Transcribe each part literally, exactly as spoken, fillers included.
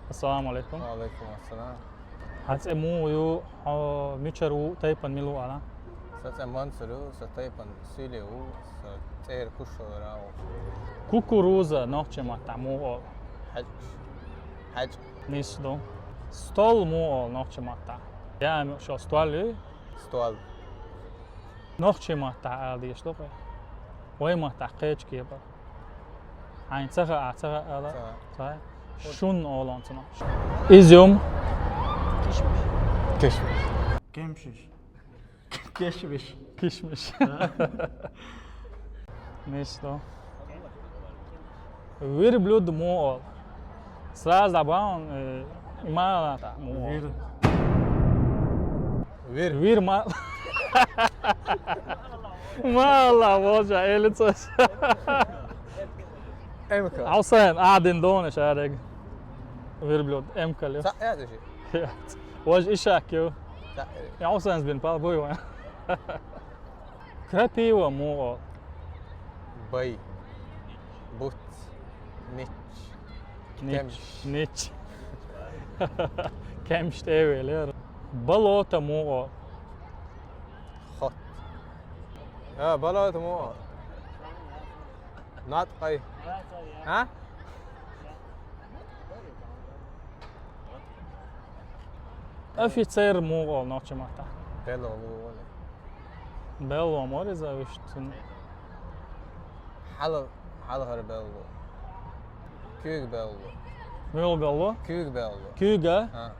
Ассаламу алейкум. Ва алейкум ассалам. Хьа цӀе муха ю, хьо мичара ву, тайпан мила ву ала? Са цӀе Мансур ю, са тайпан Суьйле ву, са цӀера Кушалара ву. Кукуруза нохчийн маттахь муха олу? ХьаьжкӀаш. ХьаьжкӀа. Нийса ду. Стол муха олу нохчийн маттахь? Яа, ам шо стол ю? Стол. Нохчийн маттахь ала дезаш ду-кх. Вай маттахь кхечу кепара. Хьайна ца хаьа, ца хаьа ала? Ца хаьа. Ца хаьа? Шун олу цунах. Изюм. Кишмиш. Кишмиш. Кемшиш. Кешвиш. Кишмиш. Нийса ду. Верблюд муха олу? Сразу дӀабан, э, и ма ала муха олу? Вир. Вир. Вир ма-, ма ала, божа, элицаш. Эмка. Хьусайн, а, дин дона шарег. Верблюд, эмка ле. Ца, я даже. Вож ишак ю. Ца, э. Я Хьусайн бин пал буй ван. Крапива муха олу? Бай. Буц. Нич. Нич. Кемш. Нич. Кемш тӀе велера. Болото муха олу? Хот. А, болото муха олу? Наткъай. А? Офицер муха олу нохчийн маттахь? Белло ву олу. Белло ма вара иза вуьшта цунна? Хьала-, хьалхара белло. Куьйга белло. Муьлха белло? Куьйга белло. Куьйга? А.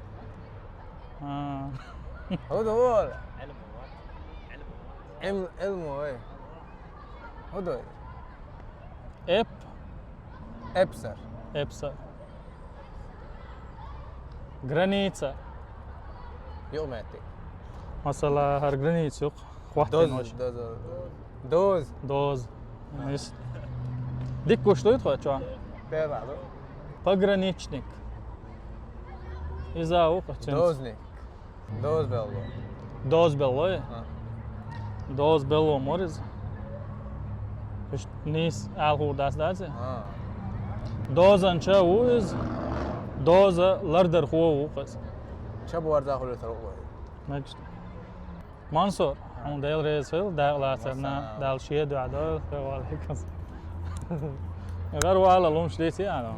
А. ХӀун ду олу? Ӏилма, Ӏилма, ой. ХӀун ду? Эп. Эпсар. Эпсар. Граница. Юкъаметтиг. Масала, хӀара граница юкъа. Хваттина доз, вац. Доз, доз. Доз. Ис. Дика гуш дуй тхо чохь? Пера ду. Пограничник. Иза ву кху цуьнца. Дозник. Доза белло. Доза белло, я? А. Доза белло ма вара иза. Иштта нийса ала хуур дац, дац и? А. Дозанча ву иза. Доза лардархо ву кху иза. Ча борза хуьлу тара ву. Мегаш. Мансур, хьуна Дела реза хуьлда, дакъа лацарна, Далла шен дуьхьа дойла. Ва алейкум салам. ГӀар вала лумаш дийци, а?